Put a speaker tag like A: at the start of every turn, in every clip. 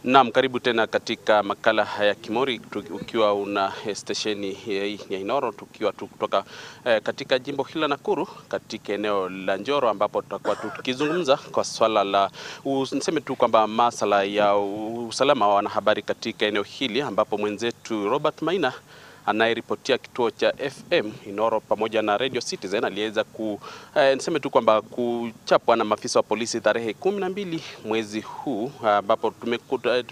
A: Naam, karibu tena katika makala haya Kimori, ukiwa una stesheni hii ya Inoro, tukiwa tu kutoka katika jimbo hili la Nakuru katika eneo la Njoro, ambapo tutakuwa tukizungumza kwa swala la niseme tu kwamba masala ya usalama wa wanahabari katika eneo hili, ambapo mwenzetu Robert Maina anayeripotia kituo cha FM Inoro pamoja na Radio Citizen aliweza ku niseme tu kwamba kuchapwa na maafisa wa polisi tarehe 12 mwezi huu, ambapo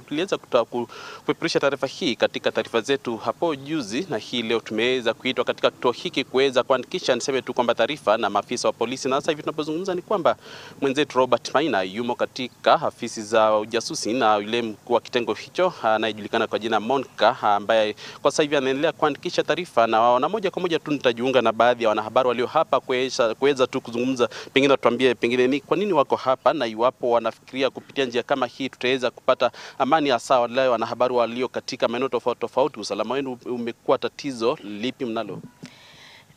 A: tuliweza kupeperusha taarifa hii katika taarifa zetu hapo juzi, na hii leo tumeweza kuitwa katika kituo hiki kuweza kuandikisha niseme tu kwamba taarifa na maafisa wa polisi. Na sasa hivi tunapozungumza ni kwamba mwenzetu Robert Maina yumo katika afisi za ujasusi na yule mkuu wa kitengo hicho anayejulikana kwa jina Monka, ambaye kwa sasa hivi anaendelea kuandikisha taarifa, na moja kwa moja tu nitajiunga na baadhi ya wanahabari walio hapa kuweza tu kuzungumza, pengine watuambie pengine ni kwa nini wako hapa na iwapo wanafikiria kupitia njia kama hii tutaweza kupata amani, hasa wale wanahabari walio katika maeneo tofauti tofauti. Usalama wenu umekuwa tatizo, lipi mnalo?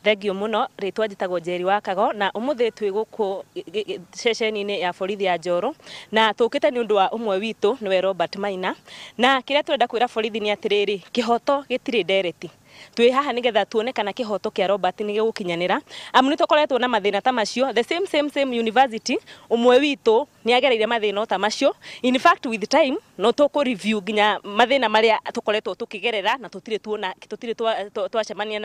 B: Thengio muno, ritwa njitagwo Njeri wa Kago na umuthi twi guku ceceni-ini ya borithi ya Njoro, na tukite ni undu wa umwe witu niwe Robert Maina, na kiria turenda kwira borithi ni atiriri, kihoto gitiri ndereti. Twi haha nigetha tuone kana kihoto kia Robert ni gigukinyanira, amu ni tukoretwo na mathina ta macio. The same university umwe witu ni agereire mathina ta macio. In fact, with time no tuku review nginya mathina maria tukoretwo tukigerera na tutire tuona tutire twacemania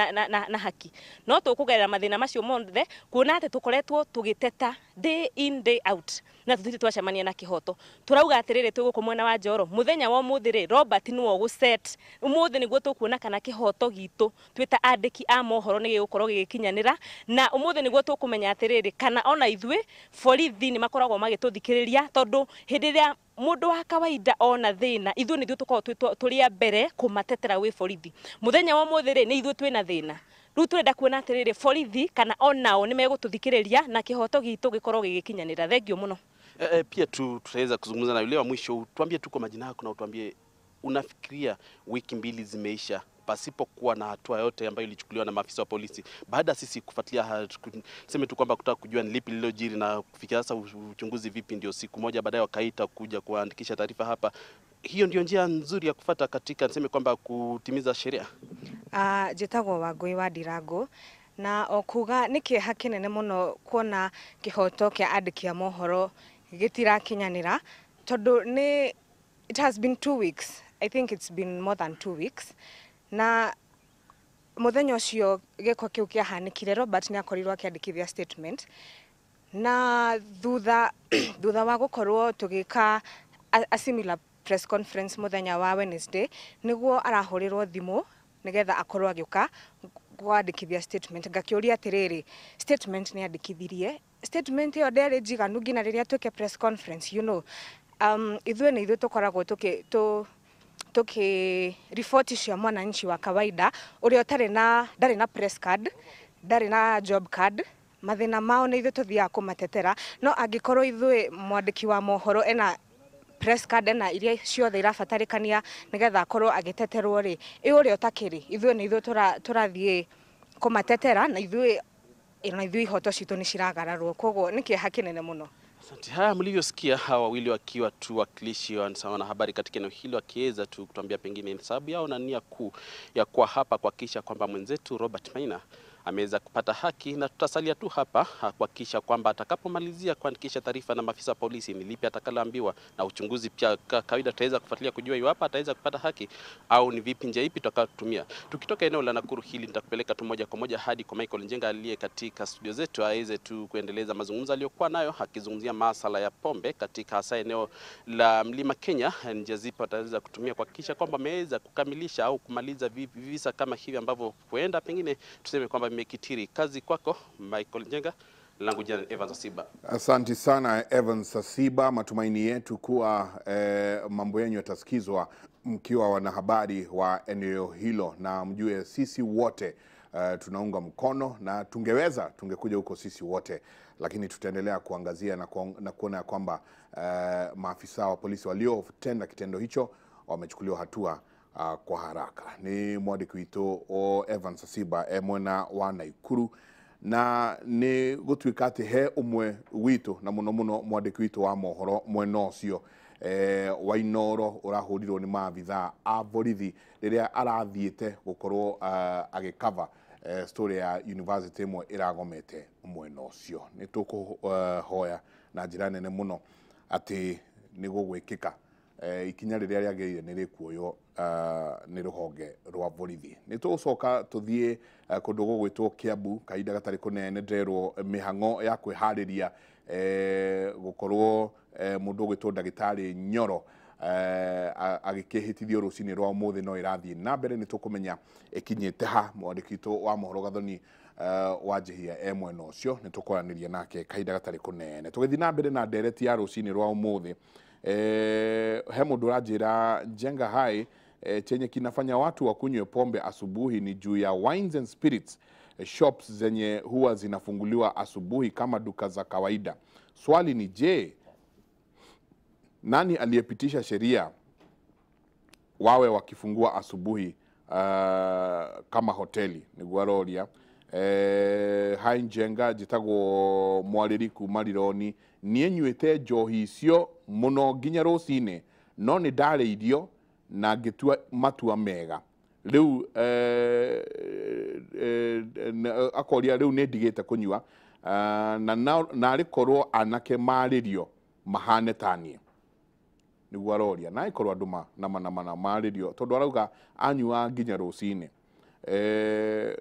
B: na haki, no tukugerera mathina macio mothe kuona ati tukoretwo tugiteta day in day out na tutire twacemania na kihoto. Turauga atiriri twi guku mwena wa Njoro muthenya wa umuthi ri Robert niwe uguset umuthi niguo tukuona kana kihoto gitu twita andiki a mohoro ni gigukorwo gigikinyanira, na umuthi niguo tukumenya atiriri kana ona ithuĩ borithi ni makoragwo magituthikiriria, tondu hindi iria mundu wa kawaida ona thina ithuĩ nithuĩ tukoragwo turi a mbere kumatetera wi borithi. Muthenya wa umuthi ri ni ithuĩ twina thina, riu turenda kuona atiriri borithi kana onao ni megututhikiriria na kihoto gitu gikorwo gigikinyanira. Thengio muno.
A: Pia tutaweza kuzungumza na yule wa mwisho. Tuambie tu kwa majina yako na utuambie unafikiria wiki mbili zimeisha pasipo kuwa na hatua yote ambayo ilichukuliwa na maafisa wa polisi, baada sisi kufuatilia sema tu kwamba kutaka kujua ni lipi lililojiri na kufikia sasa uchunguzi vipi, ndio siku moja baadaye wakaita kuja kuandikisha taarifa hapa. Hiyo ndio njia nzuri ya kufuata katika niseme kwamba kutimiza sheria?
C: Njitagwo Wangui wa Ndirango, na okuga ni kieha kinene muno kuona kihoto kia andiki a mohoro gitirakinyanira, tondu ni it has been 2 weeks. I think it's been more than 2 weeks. Na muthenya ucio giko kiu kiahanikire, Robert ni akorirwo akiandikithia statement, na thutha wa gukorwo tugika a similar press conference muthenya wa Wednesday, niguo arahurirwo thimu nigetha akorwo agiuka kwandikithia statement. Ngakiuria atiriri, statement ni andikithirie statement iyo nderi njiganu nginya riria twike press conference, you know. Ithuĩ nĩ ithuĩ tukoragwo tuki riboti cia mwananchi wa kawaida uria utarĩ na ndarĩ na press card, ndarĩ na job card, mathĩna mao nĩ ithuĩ tuthiaga kũmatetera. No angĩkorwo ithuĩ mwandĩki wa mohoro ena press card ena iria ciothe irabatarĩkania nĩgetha akorwo agĩteterwo rĩ, ĩ ũrĩa ũtakĩrĩ, ithuĩ nĩ ithuĩ tũrathiĩ kũmatetera, na ithuĩ ihoto citũ nĩ ciragararwo. Koguo nĩ kĩeha kĩnene mũno.
A: Asante. Haya mlivyosikia hawa wawili wakiwa tu wakilishi wa wanahabari katika eneo hilo wakiweza tu kutuambia pengine sababu yao na nia kuu ya kuwa hapa kuhakikisha kwamba mwenzetu Robert Maina ameweza kupata haki, na tutasalia tu hapa kuhakikisha kwamba atakapomalizia kuandikisha taarifa na maafisa polisi ni lipi atakaloambiwa, na uchunguzi pia kawaida tutaweza kufuatilia kujua iwapo ataweza kupata haki au ni vipi, njia ipi tutakayotumia. Tukitoka eneo la Nakuru hili nitakupeleka tu moja kwa moja hadi kwa Michael Njenga aliye katika studio zetu aweze tu kuendeleza mazungumzo aliyokuwa nayo akizungumzia masala ya pombe katika hasa eneo la Mlima Kenya, njia zipi ataweza kutumia kuhakikisha kwamba ameweza kukamilisha au kumaliza visa kama hivi ambavyo huenda pengine tuseme kwamba imekitiri. Kazi kwako Michael Njenga, langu jina Evans Asiba.
D: Asante sana Evans Asiba, matumaini yetu kuwa mambo yenu yatasikizwa mkiwa wanahabari wa eneo hilo, na mjue sisi wote tunaunga mkono, na tungeweza tungekuja huko sisi wote, lakini tutaendelea kuangazia na kuona kwamba maafisa wa polisi waliotenda kitendo hicho wamechukuliwa hatua kwa haraka. Ni mwandĩki witũ o Evans Asiba e mwena wa Naikuru, na nĩ gũtuĩka atĩ he ũmwe witũ na mũno mũno mwandĩki witũ wa mohoro mwena ũcio wa Inoro ũrahũrirwo nĩ maabithaa a borithi rĩrĩa arathiĩte gũkorwo agĩkava story ya university ĩmwe ĩragomete mwena ũcio. Nĩ tũkũhoya na njĩra nene mũno atĩ nĩ gũgwĩkĩka ikinya rĩrĩa rĩagĩrĩire nĩ rĩkuoywo nĩ rũhonge rwa borithi. Nĩ tũgũcoka tũthiĩ kũndũ gũgwĩtwo Kiambu kahinda gatarĩ kũnene ndĩrerwo mĩhang'o ya kwĩharĩria gũkorwo mũndũ ũgwĩtwo ndagĩtarĩ Nyoro agĩkĩhĩtithio rũcinĩ rwa ũmũthĩ no ĩrathiĩ na mbere. Nĩ tũkũmenya ĩkinyĩte ha. Mwandĩki witũ wa mohoro Gathoni wa Njihia e mwena ũcio, nĩ tũkwaranĩria nake kahinda gatarĩ kũnene. Tũgĩthiĩ na mbere na ndereti ya rũcinĩ rwa ũmũthĩ, he mũndũ ũranjĩra Njenga hai chenye kinafanya watu wakunywe pombe asubuhi ni juu ya wines and spirits shops zenye huwa zinafunguliwa asubuhi kama duka za kawaida. Swali ni je, nani aliyepitisha sheria wawe wakifungua asubuhi kama hoteli? Niguo aroria. Hai Njenga, njĩtagwo Mwarĩri kuma Rironi. Niĩ nyuĩte njohi icio mũno nginya rũcinĩ, no nĩ ndarĩirio na ngĩtua matua mega. Rĩu akoria rĩu nĩ ndigĩte kũnyua, na narĩ korwo anake marĩrio mahane ta niĩ. Nĩguo aroria na ĩkorwo andũ nama marĩrio, tondũ arauga anyua nginya rũcinĩ.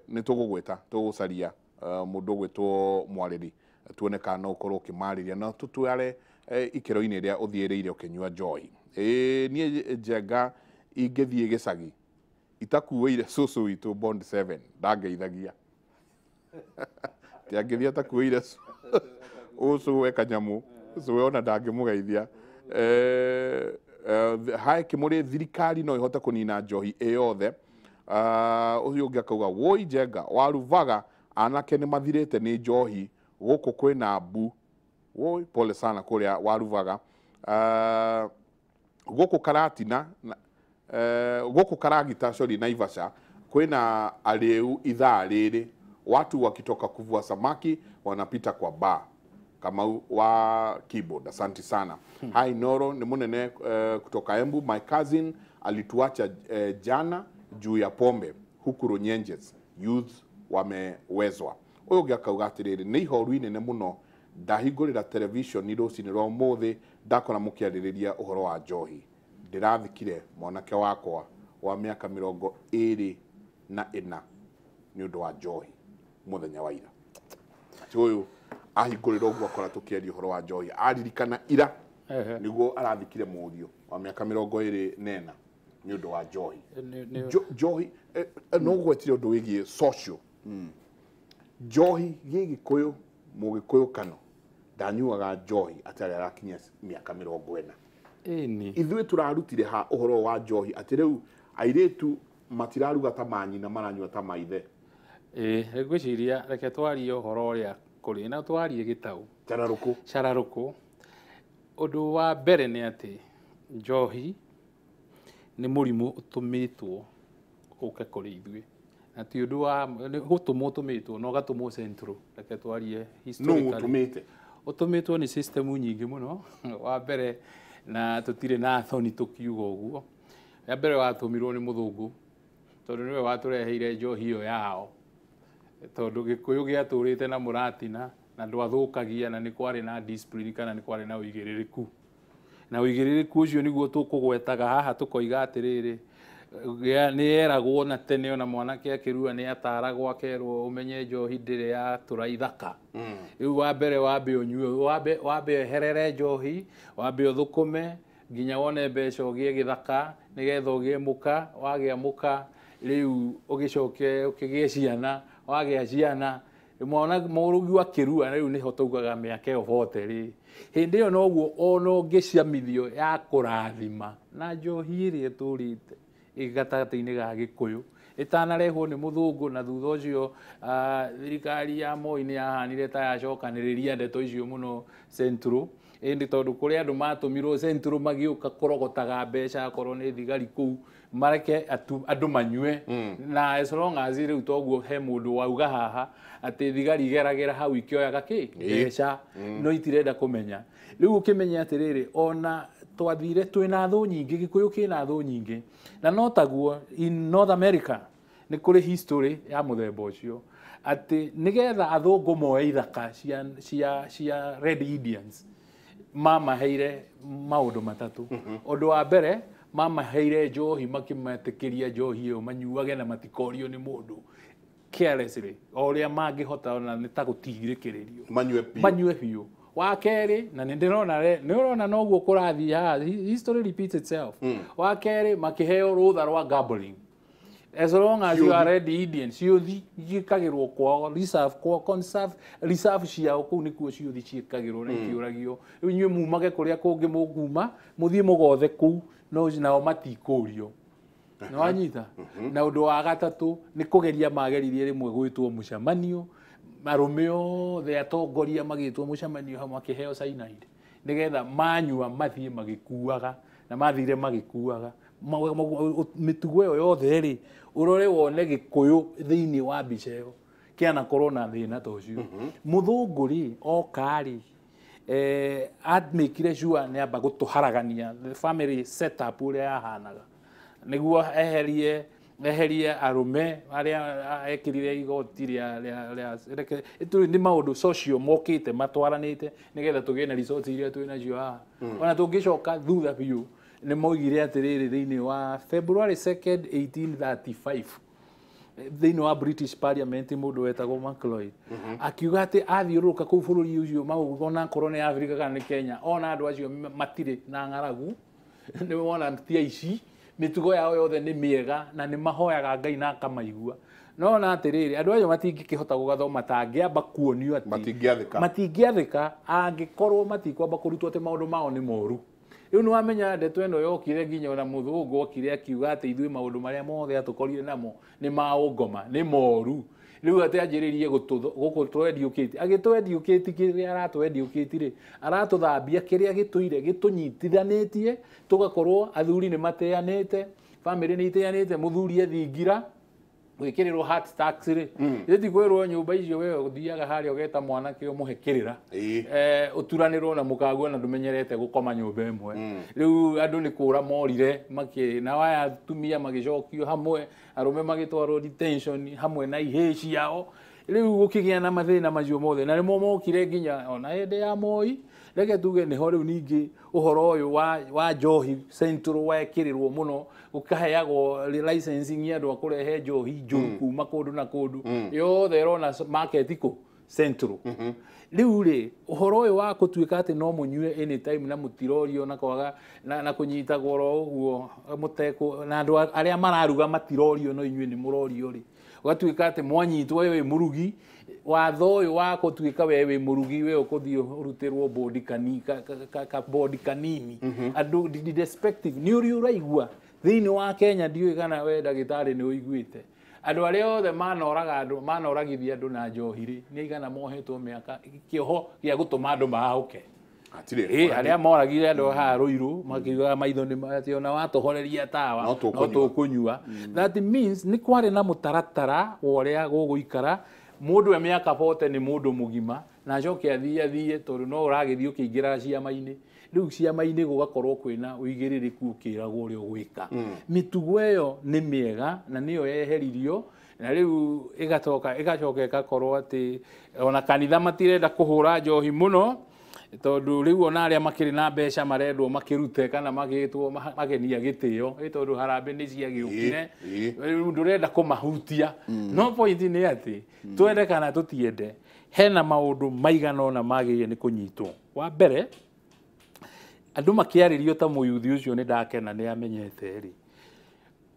D: Nĩ tũgũgwĩta, tũgũcaria mũndũ ũgwĩtwo Mwarĩri tuone kana no ũkorwo ũkĩmarĩria na tũtware ikĩro-inĩ rĩa ũthiĩrĩire ũkĩnyua njohi. Niĩ Njenga ingĩthiĩ gĩcagi itakuĩire cũcũ witũ Bond 7 ndangeithagia. Ti angĩthiĩ atakuĩire ũcũ we kanyamũ, ũcũ we ona ndangĩmũgeithia. Hai Kĩmũrĩ, thirikari no ĩhote kũnina njohi ĩyothe. Ũcio ũngĩ akauga woi Njenga waruvaga anake nĩ mathirĩte nĩ njohi gũkũ kwĩna mbu. Woi pole sana kũrĩa waruvaga. Gũkũ Karatina, gũkũ Karagita, sorry, Naivasha kwĩna arĩu ithaa rĩrĩ, watu wakitoka kuvua samaki wanapita kwa bar. Kamau wa keyboard, asante sana. Hai Noro ni munene kutoka Embu. My cousin alituacha jana juu ya pombe huku Runyenjes, youth wamewezwa. Ũyũ ũngĩ akauga atĩrĩrĩ, nĩ ihoru inene mũno ndahingũrĩra television rũcinĩ rwa ũmũthĩ ndakora mũkĩarĩrĩria ũhoro wa njohi. Ndĩrathikire mwanake wakwa wa mĩaka 24 nĩ ũndũ wa njohi mũthenya wa ira. Atĩ ũyũ ahingũrĩra ũguo akora tũkĩaria ũhoro wa njohi, aririkana ira nĩguo arathikire mũriũ wa mĩaka 24 nĩ ũndũ wa njohi. Njohi no gwetire ũndũ wĩgiĩ social. Njohi gĩ Gĩkũyũ, Mũgĩkũyũ kano ndanyuaga njohi atarĩ arakinyia mĩaka 40. Ithuĩ tũrarutire ha ũhoro wa njohi atĩ rĩu airĩtu matiraruga ta manyina, maranyua ta maithe.
E: Ngwĩciria reke twarie ũhoro ũrĩa kũrĩ na twarie gĩtaũ
D: cararũkũ.
E: Cararũkũ. Ũndũ wa mbere nĩ atĩ njohi nĩ mũrimũ ũtũmĩtwo ũke kũrĩ ithuĩ, na ti ũndũ wa gũtũmwo ũtũmĩtwo na ũgatũmwo central. Reke twarie historically.
D: Nũ ũtũmĩte?
E: Ũtũmĩtwo nĩ system nyingĩ mũno. Wa mbere, na tũtirĩ na thoni tũkiuga ũguo, ya mbere watũmirwo nĩ mũthũngũ, tondũ nĩwe watũreheire njohi ĩyo yao, tondũ Gĩkũyũ gĩatũrĩte na mũratina na ndwathũkagia, na nĩ kwarĩ na discipline kana nĩ kwarĩ na ũigĩrĩrĩku. Na ũigĩrĩrĩku ũcio nĩguo tũkũgwetaga haha tũkoiga atĩrĩrĩ, nĩ yeragwo na tene ona mwanake akĩrua nĩ ataragwo akerwo ũmenye njohi ndĩrĩ yatũra ithaka. Rĩu wa mbere wambe ũnyue, wambe weherere njohi, wambe ũthũkũme nginya wone mbeca ũgĩe gĩthaka nĩgetha ũgĩe mũka, wagĩa mũka rĩu ũgĩcoke ũkĩgĩe ciana, wagĩa ciana mwana mũrũgi akĩrua rĩu nĩho taugaga mĩaka ĩyo 40 rĩ. Hĩndĩ ĩyo noguo ona ũngĩcamithio ya kũrathima na njohi ĩrĩa ĩtũrĩte gatagatĩ-inĩ ga Gĩkũyũ ĩtanarehwo nĩ mũthũngũ, na thutha ũcio thirikari ya Moi nĩ yahanire ta yacokanĩrĩria ndeto icio mũno Central, ĩndĩ tondũ kũrĩ andũ matũmirwo Central magĩũka kũrogotaga mbeca akorwo nĩ thigari kũu mareke andũ manyue, na as long as rĩu toguo he mũndũ wauga haha atĩ thigari igeragĩra hau ikĩoyaga kĩ mbeca, no itirenda kũmenya. Rĩu ũkĩmenya atĩrĩrĩ, ona Twathire twĩna thũ nyingĩ, Gĩkũyũ kĩna thũ nyingĩ, na no taguo in North America nĩ kũrĩ history ya mũthemba ũcio, atĩ nĩgetha athũngũ moe ithaka cia Red Indians, mamaheire maũndũ matatũ. Ũndũ wa mbere, mamaheire njohi, makĩmetĩkĩria njohi ĩyo manyuage na matikorio nĩ mũndũ, carelessly o ũrĩa mangĩhota, ona nĩ ta gũtigirĩkĩrĩrio.
D: Manyue biũ.
E: Manyue biũ. Wa kerĩ, na nĩ ndĩrona nĩ ũrona noguo kũrathiĩ haha, history repeats itself. Wa kerĩ, makĩheo rũtha rwa gambling as long as you are Red Indian. Ciũthi ciĩkagĩrwo kwao, reserve kwao, conserve reserve ciao, kũu nĩkuo ciũthi ciĩkagĩrwo na ikĩũragio. Rĩu inyuĩ mumage kũrĩa kũngĩ mũkuma, mũthiĩ mũgothe kũu, no nao matikũrio. Nĩwanyita? Na ũndũ wa gatatũ nĩ kũgeria mageririe rĩmwe gwĩtwo mũcemanio, arũme othe atongoria magĩtwo mũcemanio hamwe, makĩheo cyanide nĩgetha manyua mathiĩ magĩkuaga, na mathire magĩkuaga. Mĩtugo ĩyo yothe rĩ, ũrore wone Gĩkũyũ thĩinĩ wa mbica ĩyo kĩanakorwo na thĩna ta ũcio. Mũthũngũ rĩ oka rĩ, amĩkire sure nĩ amba gũtũharagania the family setup ũrĩa yahanaga, nĩguo eherie arũme arĩa ekĩrire igoti rĩa reke nĩ maũndũ social mokĩte matwaranĩte nĩgetha tũgĩe na resources iria twĩ nacio haha. Ona tũngĩcoka thutha biũ, nĩ moigire atĩrĩrĩ, thĩinĩ wa February 2nd 1835, thĩinĩ wa British Parliament, mũndũ wetagwo Macleod akiuga atĩ athiũrũrũka kũu bũrũri ũcio mau, ona korwo nĩ Africa kana nĩ Kenya, ona andũ acio matirĩ na ng'aragu, nĩ wona ti aici, mĩtugo yao yothe nĩ mĩega na nĩ mahoyaga Ngai na akamaigua. No ona atĩrĩrĩ, andũ acio matingĩkĩhota gũgathoma matangĩamba kuonio atĩ
D: Matingĩathĩka.
E: Matingĩathĩka angĩkorwo matikwamba kũrutwo atĩ maũndũ mao nĩ moru. Rĩu nĩ wamenya ndeto ĩno yokire nginya ona mũthũngũ okire akiuga atĩ ithuĩ maũndũ marĩa mothe atũkorire namo nĩ ma ũngoma, nĩ moru. Rĩu atĩ anjĩrĩrie gũkũ twediũkĩte, agĩtwediũkĩti, kĩrĩa aratwediũkĩti rĩ, aratũthambia kĩrĩa gĩtũire gĩtũnyitithanĩtie, tũgakorwo athuri nĩ mateanĩte, bamĩrĩ nĩ iteanĩte, mũthuri ethingira gwĩkĩrĩrwo heart tax rĩ, ĩti kwĩrwo nyũmba icio we ũthiaga harĩa ũgeta mwanake ũmũhe kĩrĩra, ũturanĩrwo na mũkaguo na ndũmenyerete gũkoma nyũmba ĩmwe. Rĩu andũ nĩ kũra morire makĩ na aya atumia magĩcokio hamwe, arũme magĩtwarwo detention hamwe na ihĩĩ ciao. Rĩu gũkĩgĩa na mathĩna macio mothe, na nĩmo mokire nginya ona hĩndĩ ya Moi. Reke tuge nĩho rĩu ningĩ ũhoro ũyũ wa njohi central wekĩrĩrwo mũno, gũkaheagwo licensing ya andũ a kũrehe njohi njũru kuma kũndũ na kũndũ yothe ĩrona market kũ central. Rĩu rĩ, ũhoro ũyũ wa gũtuĩka atĩ no mũnyue anytime na mũtirorio na kwaga na kũnyitagwo oro ũguo mũtekũ na andũ arĩa mararuga matirorio, no inyuĩ nĩ mũrorio rĩ, ũgatuĩka atĩ mwanyitwo we wĩ mũrugi, watho ũyũ wa gũtuĩka we wĩ mũrugi, we ũkũthiĩ ũrutĩrwo bodi kani ka bodi kanini, andũ irrespective nĩ ũrĩa ũraigua thĩinĩ wa Kenya. Ndiũĩ kana we ndagĩtarĩ nĩ ũiguĩte andũ arĩa othe manoraga andũ, manoragithia andũ na njohi rĩ, nĩ aigana mohetwo mĩaka kĩoho gĩa gũtũma andũ mahahũke?
D: Hatirĩ.
E: Ĩ arĩa moragire andũ haha Rũirũ makiugaga maitho nĩ atĩ ona watũhoreria tawa
D: No tũkũnyua.
E: No tũkũnyua. That means nĩ kwarĩ na mũtaratara wa ũrĩa gũgũikara. Mũndũ e mĩaka 40 nĩ mũndũ mũgima, na acoke athiĩ athiĩ, tondũ no ũragĩthiĩ ũkĩingĩraga ciama-inĩ. Rĩu ciama-inĩ gũgakorwo kwĩna ũigĩrĩrĩku, ũkĩragwo ũrĩa ũgwĩka. Mĩtugo ĩyo nĩ mĩega na nĩyo yeheririo, na rĩu ĩgacoka ĩgakorwo atĩ ona kanitha matirenda kũhũra njohi mũno, tondũ rĩu ona arĩa makĩrĩ na mbeca marendwo makĩrute kana magĩtwo magenia gĩtĩo, ĩ tondũ harambĩ nĩ ciagĩũkire. Rĩu ndũrenda kũmahutia, no point nĩ atĩ twende kana tũtiende, hena maũndũ maigana ũna magĩrĩire nĩ kũnyitwo. Wa mbere, andũ makĩarĩrio ta mũyuthi ũcio nĩ ndakena nĩ amenyete rĩ,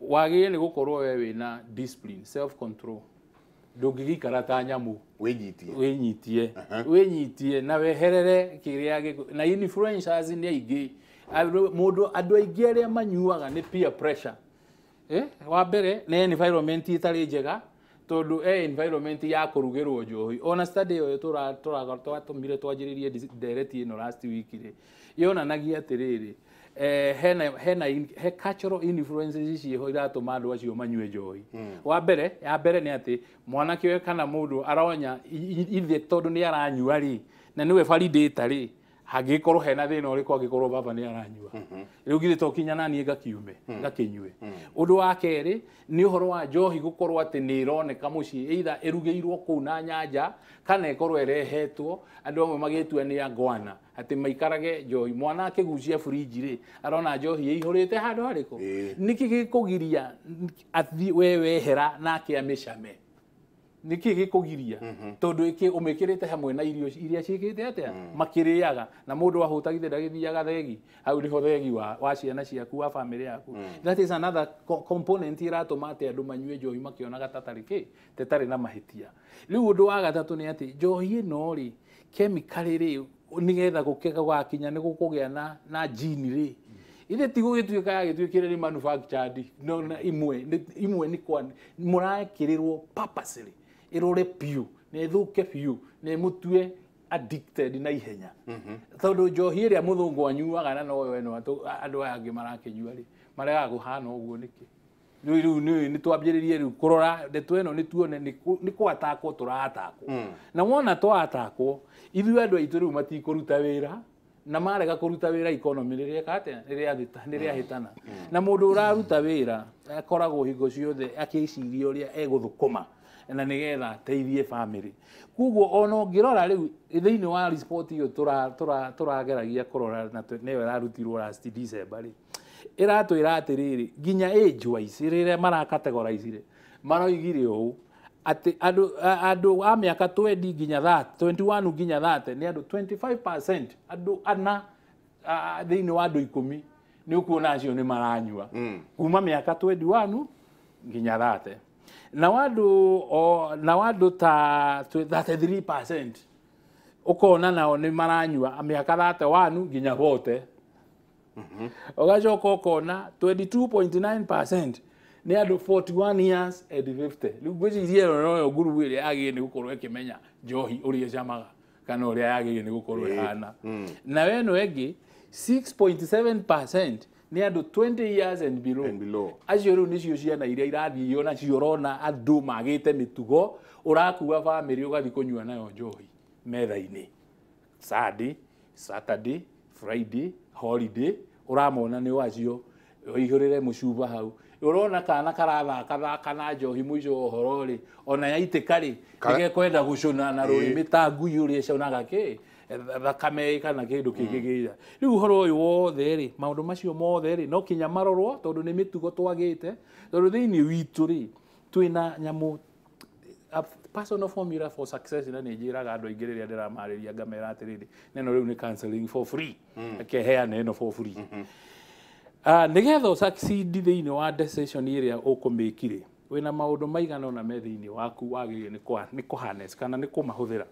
E: wagĩrĩire nĩ gũkorwo we wĩna discipline, self control, ndũngĩgĩikara ta nyamũ.
D: Wĩnyitie.
E: Wĩnyitie, wĩnyitie na weherere kĩrĩa na influencers nĩ aingĩ. Mũndũ andũ aingĩ arĩa manyuaga nĩ peer pressure. Wa mbere nĩ environment ĩtarĩ njega, tondũ environment ya kũrugĩrwo njohi. Ona study ĩyo twatũmire twanjĩrĩrie ndereti ĩno last week rĩ, yonanagia atĩrĩrĩ, he cultural influences ciĩho iratũma andũ acio manyue njohi. Wa mbere, ya mbere nĩ atĩ mwanake ũyũ kana mũndũ aronya ithe tondũ nĩ aranyua rĩ, na nĩwe validator rĩ, Hangĩkorwo hena thĩna ũrĩkũ angĩkorwo baba nĩ aranyua. Rĩu githĩ to kinya naniĩ ngakiume ngakĩnyue. Ũndũ wa kerĩ nĩ ũhoro wa njohi gũkorwo atĩ nĩ ĩroneka mũciĩ, either ĩrugĩirwo kũu na nyanja kana ĩkorwo ĩrehetwo, andũ amwe magĩtua nĩ angwana atĩ maikarage njohi. Mwana akĩgucia burinji rĩ, arona njohi ĩihũrĩte handũ harĩkũ. Nĩkĩ gĩkũgiria athiĩ we wehera nake amĩcame? Nĩkĩ gĩkũgiria? Tondũ ũmĩkĩrĩte hamwe na irio iria ciĩkĩte atĩa makĩrĩaga, na mũndũ ahũta githĩ ndagĩthiaga thegi. Hau nĩho thegi wa ciana ciaku, wa famĩlĩ yaku. That is another component ĩratũma atĩ andũ manyue njohi makĩonaga tatarĩ kĩ tetarĩ na mahĩtia. Rĩu ũndũ wa gatatũ nĩ atĩ njohi ĩno rĩ, chemical rĩ, nĩgetha gũgakinya nĩ gũkũgĩa na gene rĩ, ithe ti gũgĩtuĩka yagĩtuĩkire nĩ manufactured no, na imwe imwe nĩ kwa mũrekĩrĩrwo purposely ĩrore biũ na ĩthũke biũ na ĩmũtue addicted na ihenya. Tondũ njohi ĩrĩa mũthũngũ anyuaga na noyo ĩno andũ aya angĩ marakĩnyua rĩ, maregaga kũhana ũguo nĩkĩ? Rĩu nĩ twambĩrĩrie rĩu kũrora ndeto ĩno, nĩ tuone nĩ kũatakwo tũratakwo. Na wona twatakwo ithuĩ andũ aitũ rĩu matikũruta wĩra, na marega kũruta wĩra economy rĩrĩa atĩa rĩrĩa hĩtana. Na mũndũ ũraruta wĩra akoragwo hingo ciothe akĩciria ũrĩa egũthũkũma na nĩgetha ateithie family. Koguo ona ũngĩrora rĩu thĩinĩ wa report ĩyo tũrageragia kũrora na nĩyo ĩrarutirwo last December rĩ, ĩratwĩra atĩrĩrĩ, nginya age wise rĩrĩa maracategorize maroigire ũũ atĩ andũ a mĩaka 20 nginya 30, 21 nginya 30 nĩ andũ 25%, andũ ana thĩinĩ wa andũ 10 nĩ ũkuona acio nĩ maranyua kuma mĩaka 21 nginya 30, na andũ o na andũ ta 33% ũkona nao nĩ maranyua mĩaka 31 nginya 40. Ũgacoka ũkona 22.9% nĩ andũ 41 years and 50. Rĩu ngwĩciria ĩno noyo ngurubu ĩrĩa yagĩrĩire nĩ gũkorwo ĩkĩmenya njohi ũrĩa ĩcamaga kana ũrĩa yagĩrĩire nĩ gũkorwo ĩhana. Nayo ĩno ĩngĩ 6.7% nĩ andũ 20 years and below.
D: And below.
E: Acio rĩu nĩcio ciana iria irathiio nacio ũrona andũ magĩte mĩtugo, ũrakua bamĩrĩ ũgathiĩ kũnyua nayo njohi metha-inĩ Sunday, Saturday, Friday, holiday, ũramona nĩ wacio ũihũrĩre mũcuba hau, ũrona kana karathaka thaka na njohi, mũico wa ũhoro rĩ, ona yaitĩka rĩ, nĩgekwenda gũcũna na rũrĩmĩ ta ngui ũrĩa ĩcũnaga kĩ thakame kana kĩndũ kĩngĩ gĩira. Rĩu ũhoro ũyũ wothe rĩ, maũndũ macio mothe rĩ, no kinya marorwo tondũ nĩ mĩtugo twagĩte, tondũ thĩinĩ witũ rĩ twĩna nyamũ, a personal formula for success. Na nĩ njĩraga andũ aingĩ rĩrĩa ndĩramarĩria ngamera atĩrĩrĩ, neno rĩu nĩ counseling for free, reke heane ĩno for free. Nĩgetha ũsucceed thĩinĩ wa decision ĩrĩa ũkũmĩki rĩ, wĩna maũndũ maigana ũna me thĩinĩ waku wagĩrĩire nĩ kũharness kana nĩ kũmahũthĩra.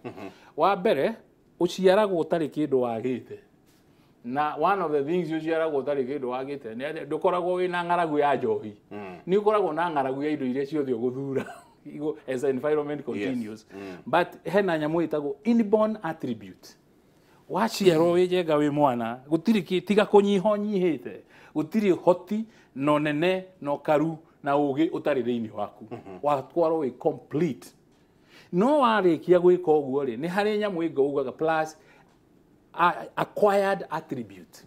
E: Wa mbere, ũciaragwo ũtarĩ kĩndũ wagĩte, na one of the things ũciaragwo ũtarĩ kĩndũ wagĩte nĩ atĩ ndũkoragwo wĩna ng'aragu ya njohi, nĩ ũkoragwo na ng'aragu ya indo iria ciothe ũgũthura as environment continues. But hena nyamũ ĩtagwo inborn attribute. Waciarwo wĩ njenga wĩ mwana, gũtirĩ tiga kũnyiha ũnyihĩte, gũtirĩ hoti no nene no karu na ũgĩ ũtarĩ thĩinĩ waku, watwarwo wĩ complete. No warĩkia gwĩka ũguo rĩ, nĩ harĩ nyamũ ĩngĩ ugaga plus acquired attribute.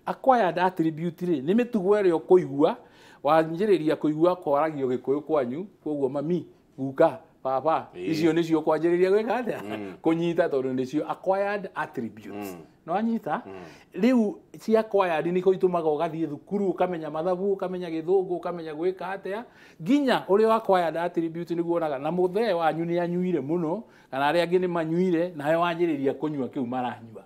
E: Acquired attribute rĩ, nĩ mĩtugo ĩrĩa ũkũigua, wanjĩrĩria kũigua kwaragio Gĩkũyũ kwanyu, koguo mami, guka, baba, icio nĩcio kwanjĩrĩria gwĩka atĩa, kũnyita, tondũ nĩcio acquired attributes. No anyita rĩu cia acquired nĩko itũmaga ũgathiĩ thukuru, ũkamenya mathabu, ũkamenya Gĩthũngũ, ũkamenya gwĩka atĩa, nginya ũrĩa acquired attribute nĩguo wonaga na mũthee wanyu nĩ anyuire mũno kana arĩa angĩ nĩ manyuire, nawe wanjĩrĩria kũnyua kĩu maranyua,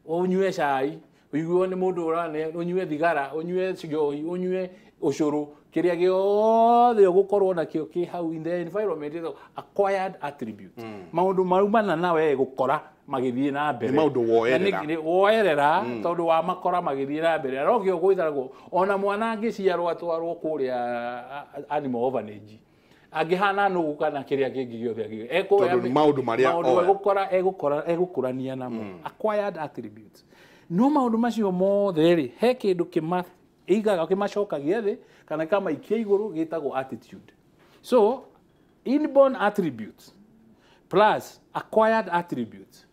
E: ũnyue cai ũiguo nĩ mũndũ ũrane, ũnyue thigara, ũnyue njohi, ũnyue ũcũrũ, kĩrĩa gĩothe ũgũkorwo nakĩo kĩ hau in the environment ĩtagwo acquired attribute. Maũndũ maumana na we gũkora magĩthiĩ na mbere.
D: Nĩ maũndũ woerera.
E: Na woerera tondũ wamakora magĩthiĩ na mbere, na nokĩo gwĩtagwo ona mwana angĩciarwo atwarwo kũrĩa animal orphanage, angĩhana nũgũ kana kĩrĩa kĩngĩ gĩothe
D: Tondũ nĩ maũndũ marĩa
E: maũndũ
D: oya.
E: egũkora egũkora egũkũrania namo, acquired attributes. No maũndũ macio mothe rĩ, he kĩndũ kĩma igaga kĩmacokagia thĩ kana kĩkamaikia igũrũ, gĩtagwo attitude. So inborn attributes plus acquired attributes,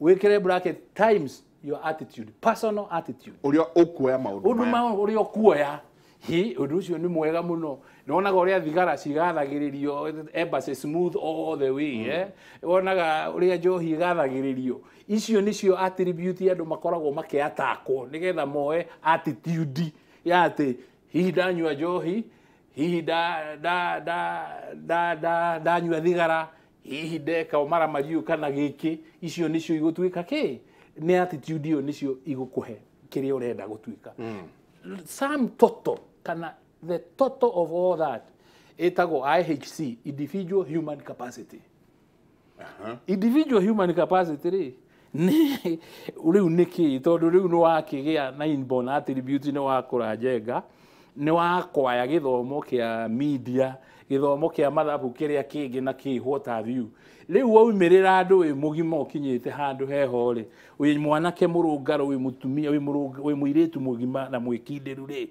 E: wĩkĩre bracket, times Your attitude, personal attitude.
D: Ũrĩa ũkuoya maũndũ
E: maya. Ũndũ ũrĩa ũkuoya. Hi, ũndũ ũcio nĩ mwega mũno. Nĩwonaga ũrĩa thigara cigathagĩrĩrio embassy smooth all the way, Wonaga ũrĩa njohi ĩgathagĩrĩrio. Icio nĩcio attribute andũ makoragwo makĩatakwo nĩgetha moe attitude ya atĩ hihi ndanyua njohi, hihi ndanyua thigara, hihi ndeka ũmaramari kana gĩkĩ, icio nĩcio igũtuĩka kĩ? Nĩ attitude ĩyo nĩcio igũkũhe kĩrĩa ũrenda gũtuĩka. Sum total kana the total of all that ĩtagwo IHC, individual human capacity. Individual human capacity rĩ nĩ rĩu nĩ kĩ? Tondũ rĩu nĩ wakĩgĩa na inborn attribute, nĩ wakũra njenga, nĩ wakwaya gĩthomo kĩa media, gĩthomo kĩa mathabu kĩrĩa kĩngĩ na kĩ what have you. Rĩu waumĩrĩra andũ wĩ mũgima ũkinyĩte handũ heho rĩ, wĩ mwanake mũrũngarũ, wĩ mũtumia, wĩ mũirĩtu mũgima na mwĩkindĩru rĩ,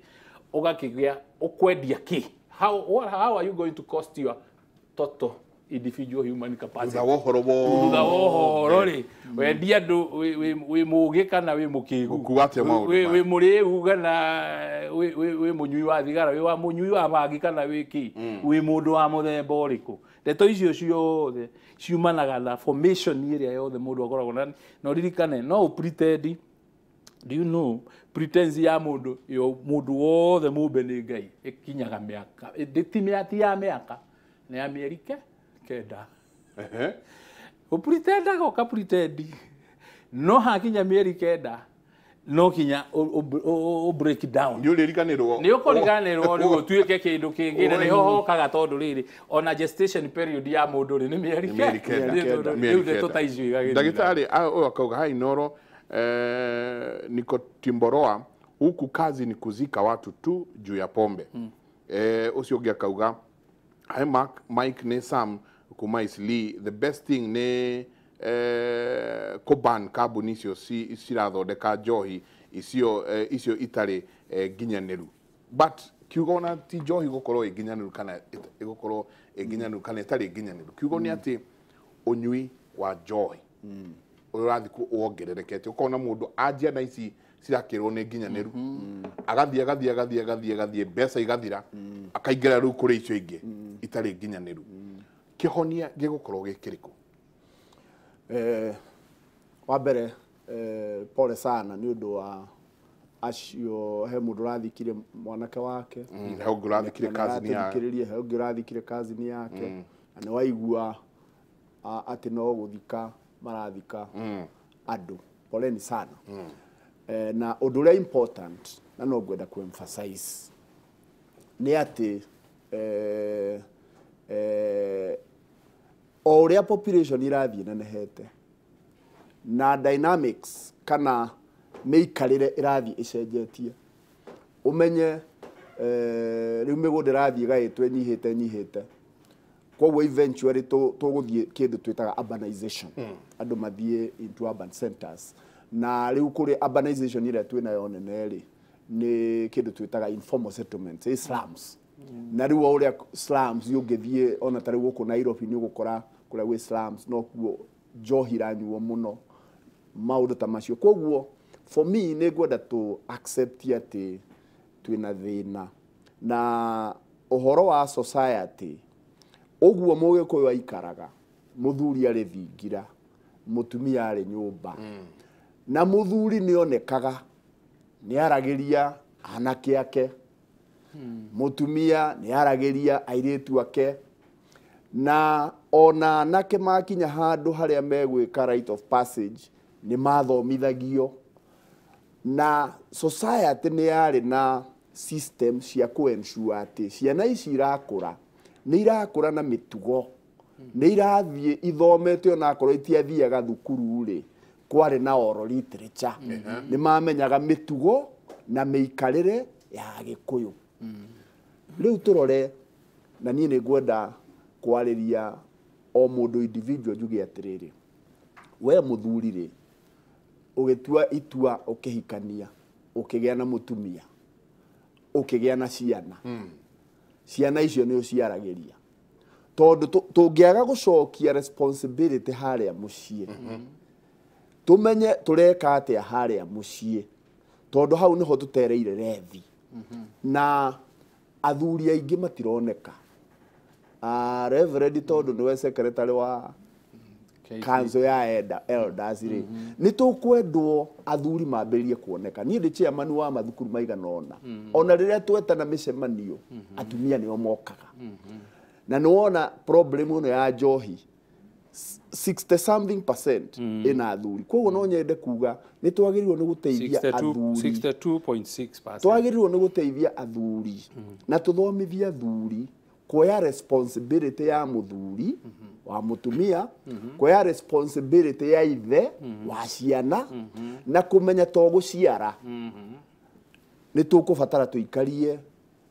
E: ũgakĩgĩa ũkwendia kĩ? How are you going to cost your total individual human capacity?
D: Thutha wa ũhoro
E: Thutha wa ũhoro rĩ, wendia andũ wĩ mũũgĩ kana wĩ mũkĩgu,
D: Ũkuga atĩa maũndũ maya?
E: wĩ mũrĩu kana wĩ mũnyui wa thigara, wĩ wa mũnyui wa bangi kana wĩ kĩ, wĩ mũndũ wa mũthemba ũrĩkũ. Ndeto icio ciothe ciumanaga na formation ĩrĩa yothe mũndũ akoragwo na. Na ũririkane no ũpretend, do you know pretense ya mũndũ yo mũndũ wothe mũmbe nĩ Ngai ĩkinyaga mĩaka ti ya mĩaka nĩ ya mĩeri kenda. Ũpretendaga ũkapretend no hakinya mĩeri 9 no kinya ũ break down.
D: Nĩ ũrĩriganĩrwo.
E: Nĩ ũkũriganĩrwo rĩu ũtuĩke kĩndũ kĩngĩ na nĩho hokaga tondũ rĩrĩ ona gestation period ya mũndũ rĩ nĩ mĩeri 9. Rĩu ndeto ta icio igagĩthira.
D: Ndagĩtarĩ ũyũ akauga hai Inooro, niko Timboroa huku kazi ni kuzika watu tu juu ya pombe. Ũcio ũngĩ akauga hi Mark, Mike ne Sam kuma Isli, the best thing ne kũban kambuni icio cirathondeka njohi icio icio itarĩ nginyanĩru. But kiugo ona ti njohi gũkorwo ĩ nginyanĩru kana ĩgũkorwo ĩ nginyanĩru kana ĩtarĩ nginyanĩru, kiugo nĩ atĩ ũnyui wa njohi ũrĩa ũrathiĩ wongererekete, ũkona mũndũ anjia na ici cirakĩrwo nĩ nginyanĩru, agathiĩ agathiĩ agathiĩ agathiĩ agathiĩ mbeca igathira, akaingĩra rĩu kũrĩ icio ingĩ itarĩ nginyanĩru. Kĩhonia gĩgũkorwo gĩ kĩrĩkũ?
F: Wa mbere pole sana nĩ ũndũ wa acio, he mũndũ ũrathikire mwanake wake,
D: he ũngĩ ũrathikire cousin yake,
F: he ũngĩ ũrathikire cousin yake, na nĩ waigua atĩ no gũthika marathika andũ. Poleni sana. Na ũndũ ũrĩa important na no ngwenda ku emphasize nĩ atĩ o ũrĩa population irathiĩ nenehete na dynamics kana mĩikarĩre ĩrathiĩ ĩcenjetie, ũmenye rĩu mĩgũnda ĩrathiĩ ĩgaĩtwo ĩnyihĩte ĩnyihĩte, koguo eventually tũgũthiĩ kĩndũ twĩtaga urbanization, andũ mathiĩ into urban centers. Na rĩu kũrĩ urbanization ĩrĩa twĩnayo nene rĩ nĩ kĩndũ twĩtaga informal settlements, slums. Na rĩu o ũrĩa slums ũngĩthiĩ ona ta rĩu gũkũ Nairobi nĩ ũgũkora kũrĩa gwĩ slums no kuo njohi iranyuo mũno, maũndũ ta macio. Koguo for me nĩ ngwenda tũ accept atĩ twĩna thĩna na ũhoro wa society. Ũguo Mũgĩkũyũ aikaraga, mũthuri arĩ thingira, mũtumia arĩ nyũmba, na mũthuri nĩ onekaga nĩ aragĩria anake ake, mũtumia nĩ aragĩria airĩtu ake, na ona anake makinya handũ harĩa megwĩka rite of passage nĩ mathomithagio. Na society nĩ yarĩ na system cia kũ ensure atĩ ciana ici irakũra nĩ irakũra na mĩtugo, nĩ irathiĩ ithomete onakorwo itiathiaga thukuru rĩ, kwarĩ na oral literature, nĩ mamenyaga mĩtugo na mĩikarĩre ya Gĩkũyũ. Rĩu tũrore, na niĩ nĩ ngwenda kwarĩria o mũndũ individual njuge atĩrĩrĩ, we mũthuri rĩ, ũgĩtua itua ũkĩhikania, ũkĩgĩa na mũtumia, ũkĩgĩa na ciana, ciana icio nĩ ũciaragĩria, tondũ tũngĩaga gũcokia responsibility harĩa mũciĩ, Tumenye tureka atia haria mucii tondu hau niho tutereire rethi. Na athuri aingi matironeka. Reverend tondu niwe secretary wa kanzo ya elders ri ni tukwendwo athuri mambiririe kuoneka. Ni ndi chairman wa mathukuru maigana ona ona riria twetana micemanio atumia nio mokaga. Na niwona problem ino ya njohi 60 something percent ina athuri. Koguo no nyende kuga ni twagirirwo ni guteithia athuri
E: 62.6%.
F: Twagirirwo ni guteithia athuri na tuthomithie athuri kuoya responsibility ya muthuri wa mutumia, kuoya responsibility ya ithe wa ciana na kumenya to guciara. Ni tukubatara tuikarie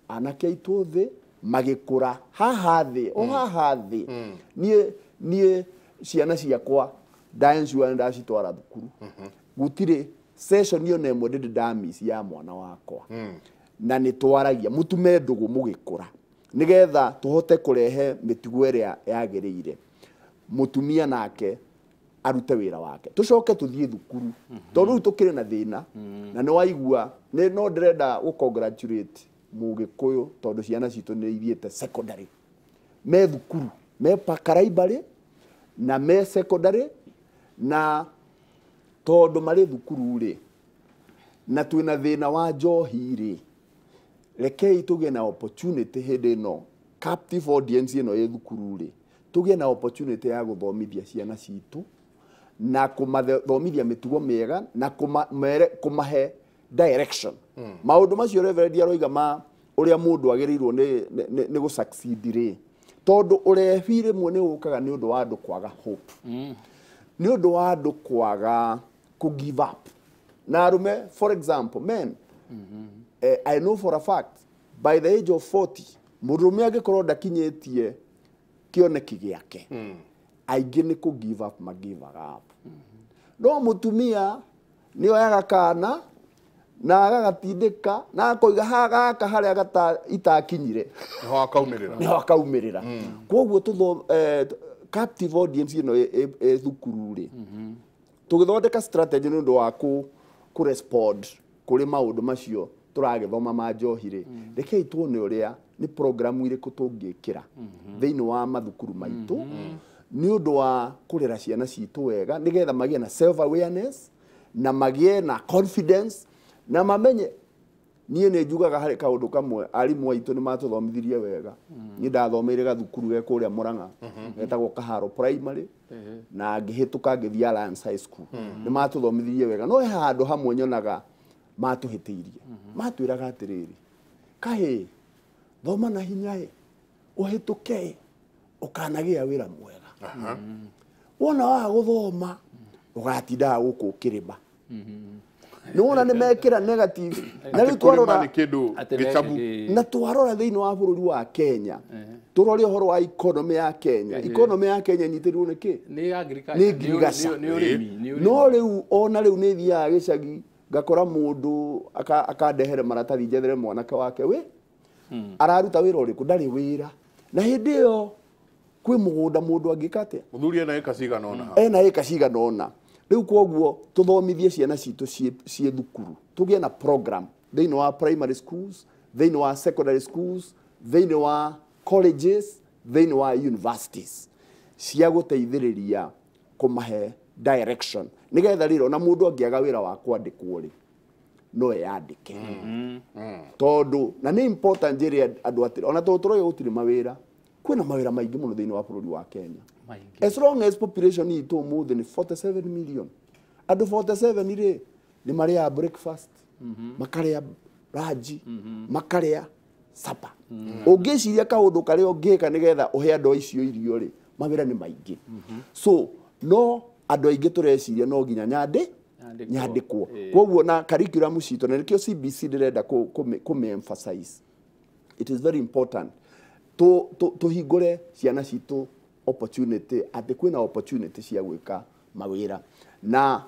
F: anake aitu thi magikura haha thi o haha thi. Nie ciana ciakwa ndaensure ndacitwara thukuru. Gutire session yo nemwe ndindi ndamiss ya mwana wakwa. Na ni twaragia mutume ndugu mugikura nigetha tuhote kurehe mitugo ĩrĩa yagĩrĩire. Mutumia nake arute wĩra wake tucoke tuthie thukuru tondu rĩu tukĩrĩ na thĩna. Na nĩ waigua nĩ no ndĩrenda gũ congratulate Mũgĩkũyũ tondu ciana citũ nĩ ithiĩte secondary, me thukuru me primary na me secondary, na tondu marĩ thukuru rĩ na twĩna thĩna wa njohi rĩ, rekei tũgĩe na opportunity hĩndĩ ĩno captive audience ĩno ĩ thukuru rĩ, tũgĩe na opportunity ya gũthomithia ciana citũ na kũmathomithia mĩtugo mĩega na kũmahe direction. Maũndũ macio Reverend aroiga ma ũrĩa mũndũ agĩrĩirwo nĩ gũ succeed rĩ, tondũ ũrebi rĩmwe nĩ ũkaga nĩ ũndũ wa andũ kwaga hope, nĩ ũndũ wa andũ kwaga kũ give up. Na arũme, for example, men, I know for a fact by the age of 40 mũndũrũme angĩkorwo ndakinyĩtie kĩoneki gĩake, aingĩ nĩ kũ give up ma give up. No mũtumia nĩ oyaga kana na agagatindĩka na akoiga ha gaka harĩa itakinyire
D: niho akaumĩrĩra,
F: niho akaumĩrĩra. Koguo tutho captive audience ĩno ĩ thukuru rĩ, tũgĩthondeka strategy nĩ ũndũ wa kũ respond kũrĩ maũndũ macio tũragĩthoma ma njohi rĩ, rekei tuone ũrĩa nĩ programu irĩkũ tũngĩkĩra thĩinĩ wa mathukuru maitũ nĩ ũndũ wa kũrera ciana citũ wega nĩgetha magĩe na self awareness na magĩe na confidence na mamenye. Niĩ nĩ njugaga harĩ kaũndũ kamwe arimũ aitũ nĩ matũthomithirie wega. Niĩ ndathomeire gathukuru ge kũrĩa Murang'a getagwo Kaharo Primary na ngĩhĩtũka ngĩthiĩ Alliance High School. Nĩ matũthomithirie wega, no he handũ hamwe nyonaga matũhĩtĩirie. Matwĩraga atĩrĩrĩ, kahĩ thoma na hinya ĩ ũhĩtũke ũkanagĩa wĩra mwega. Wona waga gũthoma ũgatindaga gũkũ ũkĩrĩma. Nĩ wona nĩ mekĩra negative. Na rĩu twarora na twarora thĩinĩ wa bũrũri wa Kenya, tũrore ũhoro wa economy ya Kenya. Economy ya Kenya ĩnyitĩrĩirwo nĩ kĩ?
E: Nĩ agriculture,
F: nĩ ngirigaca. No rĩu ona rĩu nĩ thiaga gĩcagi ngakora mũndũ akandehere maratathi njethere mwanake wake wĩ araruta wĩra ũrĩkũ, ndarĩ wĩra. Na hĩndĩ ĩyo kwĩ mũgũnda mũndũ angĩka atĩa?
D: Mũthuri ena ĩka cigana ũna.
F: Ena ĩka cigana ũna. Rĩu koguo tũthomithie ciana citũ ciĩ thukuru, tũgĩe na program thĩinĩ wa primary schools, thĩinĩ wa secondary schools, thĩinĩ wa colleges, thĩinĩ wa universities cia gũteithĩrĩria kũmahe direction nĩgetha rĩrĩ ona mũndũ angĩaga wĩra wa kwandĩkwo rĩ no eyandĩke. Tondũ na nĩ important njĩre andũ atĩrĩ, ona tondũ tũroiga gũtirĩ mawĩra, kwĩna mawĩra maingĩ mũno thĩinĩ wa bũrũri wa Kenya. As long as population itũ ũmũthĩ nĩ 47 million, andũ 47 rĩ nĩ marĩaga breakfast, makarĩa lunch, makarĩa supper. Ũngĩciria kaũndũ karĩa ũngĩka nĩgetha ũhe andũ icio irio rĩ, mawĩra nĩ maingĩ. So no andũ aingĩ tũreciria no nginya nyandĩkwo. Koguo na curriculum citũ, na nĩkĩo CBC ndĩrenda kũmĩ emphasize. It is very important tũhingũre ciana citũ opportunity, atĩ kwĩna opportunity cia gwĩka mawĩra na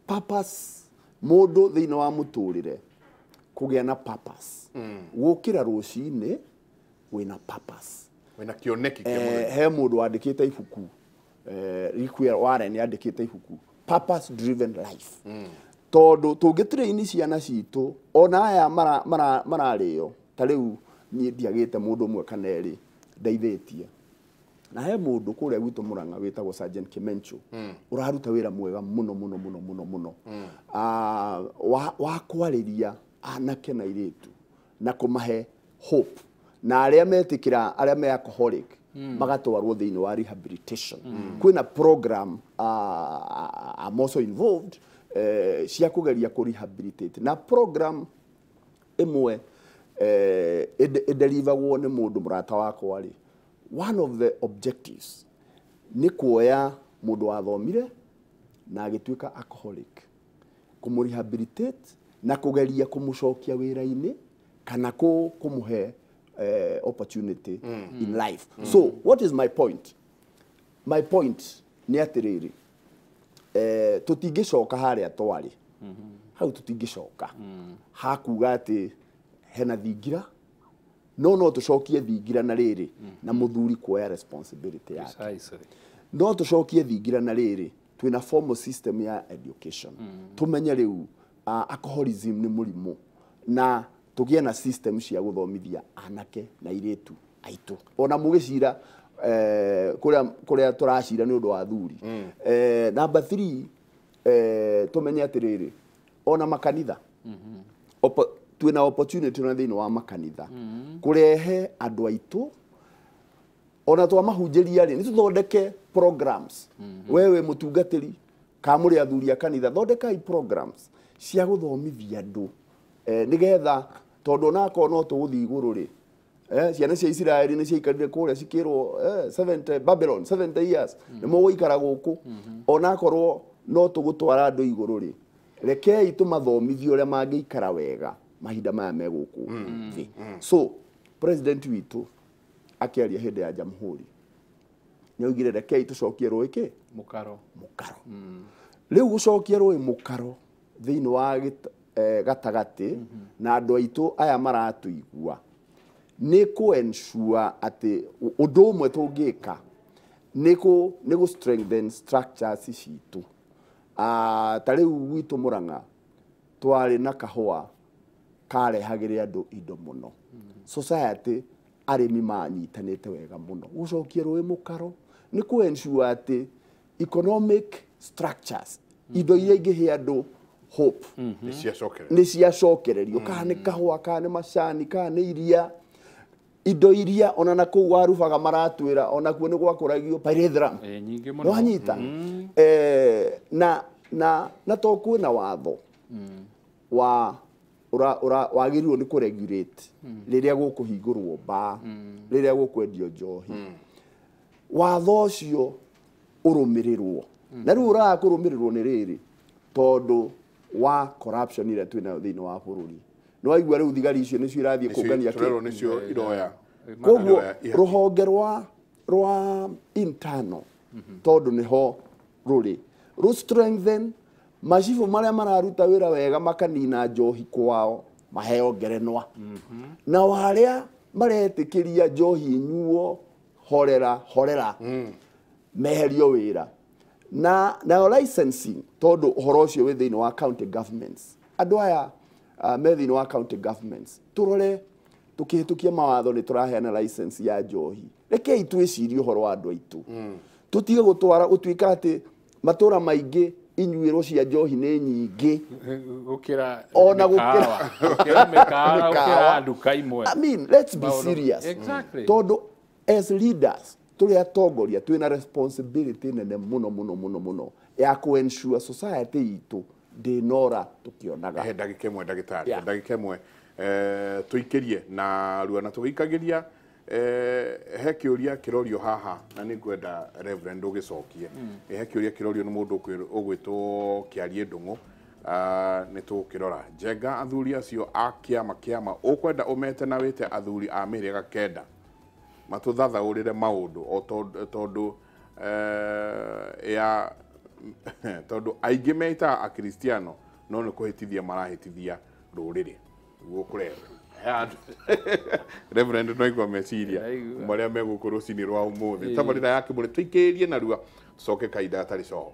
F: purpose. Mũndũ thĩinĩ wa mũtũrĩre kũgĩa na purpose, gũkĩra rũcinĩ wĩna purpose,
D: wĩna kĩoneki kĩa mũthenya.
F: He mũndũ wandĩkĩte ibuku, Rick Warren yandĩkĩte ibuku Purpose driven life. Tondũ tũngĩtrain ciana citũ, ona aya mararĩo, ta rĩu niĩ ndiagĩte mũndũ ũmwe kana erĩ ndeithĩtie. Na he mũndũ kũrĩa gwitũ Murang'a wĩtagwo Sergeant Kimencho, ũraruta wĩra mwega mũno mũno mũno mũno mũno, wa kwarĩria anake na airĩtu na kũmahe hope, na arĩa metĩkĩra, arĩa me alcoholic magatwarwo thĩinĩ wa rehabilitation. Kwĩna program, I'm also involved, cia kũgeria kũ rehabilitate, na program ĩmwe ĩdeliveragwo nĩ mũndũ mũrata wakwa rĩ, one of the objectives nĩ kuoya mũndũ wathomire na agĩtuĩka alcoholic, kũmũ-rehabilitate na kũgeria kũmũcokia wĩra-inĩ kana kũmũhe opportunity in life. So what is my point? My point nĩ atĩrĩrĩ, tũtingĩcoka harĩa twarĩ hau, tũtingĩcoka hakuga atĩ hena thingira, no tũcokie thingira na rĩrĩ na mũthuri kuoya responsibility yake.
E: Precisely.
F: No tũcokie thingira na rĩrĩ twĩna formal system ya education, tũmenye rĩu alcoholism nĩ mũrimũ, na tũgĩe na system cia gũthomithia anake na airĩtu aitũ. Ona mũgĩcira kũrĩa tũracira nĩ ũndũ wa athuri. Number 3, tũmenye atĩrĩrĩ, ona makanitha, twĩna opportunity ona thĩinĩ wa makanitha kũrehe andũ aitũ, ona twamahunjĩria rĩ, nĩ tũthondeke programs. We wĩ mũtungatĩri kana mũrĩ athuri a kanitha, thondekai programs cia gũthomithia andũ, nĩgetha tondũ onakorwo no tũgũthiĩ igũrũ rĩ, ciana cia Isiraeli nĩ ciaikarire kũrĩa cikĩrwo 70 Babylon 70 years nĩ mũgũikara gũkũ. Onakorwo no tũgũtwara andũ igũrũ rĩ, rekei tũmathomithie ũrĩa mangĩikara wega mahinda maya me gũkũ thĩ. So president witũ akĩaria hĩndĩ ya jamhuri nĩ augire rekei tũcokie rũĩ kĩ
E: Mũkaro.
F: Mũkaro. Rĩu gũcokia rũĩ mũkaro thĩinĩ wa gatagatĩ na andũ aitũ aya maratũigua nĩ kũ ensure atĩ ũndũ ũmwe tũngĩka nĩ kũ strengthen structures citũ. Ta rĩu gwitũ Murang'a twarĩ na kahũa karehagĩre andũ indo mũno, society arĩmi manyitanĩte wega mũno. Gũcokia rũĩ mũkaro nĩ kũ ensure atĩ economic structures, indo iria ingĩhe andũ hope,
D: nĩ ciacokererio.
F: Nĩ ciacokererio, kana nĩ kahũa, kana nĩ macani, kana nĩ iria, indo iria ona na kũu warubaga maratwĩra onakuo nĩ gwakũragio pyrethrum.
E: Nyingĩ mũno.
F: Nĩwanyita? Na to kwĩna watho wa ura wagĩrĩirwo nĩ kũregulate rĩrĩa gũkũhingũrwo bar, rĩrĩa gũkwendio njohi, watho ũcio ũrũmĩrĩrwo. Na rĩu ũraga kũrũmĩrĩrwo nĩ rĩrĩ tondũ wa corruption ĩrĩa twĩnayo thĩinĩ wa bũrũri. Nĩ waigua rĩu thigari icio nĩcio irathiĩ kũngania kĩ?
D: Tũrerwo nĩcio iroya.
F: Koguo
D: Iroya ihaki.
F: Rũhonge rwa internal, tondũ nĩho rũrĩ, rũ strengthen macibũ marĩa mararuta wĩra wega makanina njohi kwao maheo ngerenwa, nao arĩa maretĩkĩria njohi inyuo horera horera meherio wĩra. Na nayo licensing, tondũ ũhoro ũcio wĩ thĩinĩ wa county governments, andũ aya me thĩinĩ wa county governments, tũrore tũkĩhĩtũkia mawatho nĩ tũraheana license ya njohi, rekei twĩcirie ũhoro wa andũ aitũ, tũtige gũtwara gũtuĩka atĩ matũra maingĩ inyuĩro cia njohi nĩ nyingĩ
E: gũkĩra
F: ona
E: mĩkawa. Gũkĩra mĩkawa, gũkĩra
F: mĩkawa.
E: Nduka imwe.
F: I mean, let's be
E: Maũndũ-
F: serious.
E: Exactly.
F: Tondũ as leaders tũrĩ atongoria twĩna responsibility nene mũno mũno mũno mũno ya kũ ensure society itũ ndĩnora tũkĩonaga.
D: He ndagĩka ĩmwe, ndagĩtarĩ. Ndagĩka ĩmwe, tũikĩrie na rua na tũgĩikagĩria, he kĩũria kĩrorio haha na nĩ ngwenda Reverend ũgĩcokie. He kĩũria kĩrorio nĩ mũndũ ũgwĩtwo Kĩarie Ndũng'ũ. Nĩ tũgũkĩrora njenga athuri acio a kĩama ũkwenda ũmete na wĩte athuri a mĩhĩrĩga kenda matũthathaũrĩre maũndũ o tondũ ya tondũ aingĩ metaga akristiano no nĩ kũhĩtithia marahĩtithia rũrĩrĩ guo kũrerwo. Reverend, no igua meciria
E: Ndaigua.
D: marĩa megũkũ rũcinĩ rwa ũmũthĩ tabarĩra ya kĩmũrĩ tũikĩrĩrie narua tũcoke kahinda gatarĩ coho.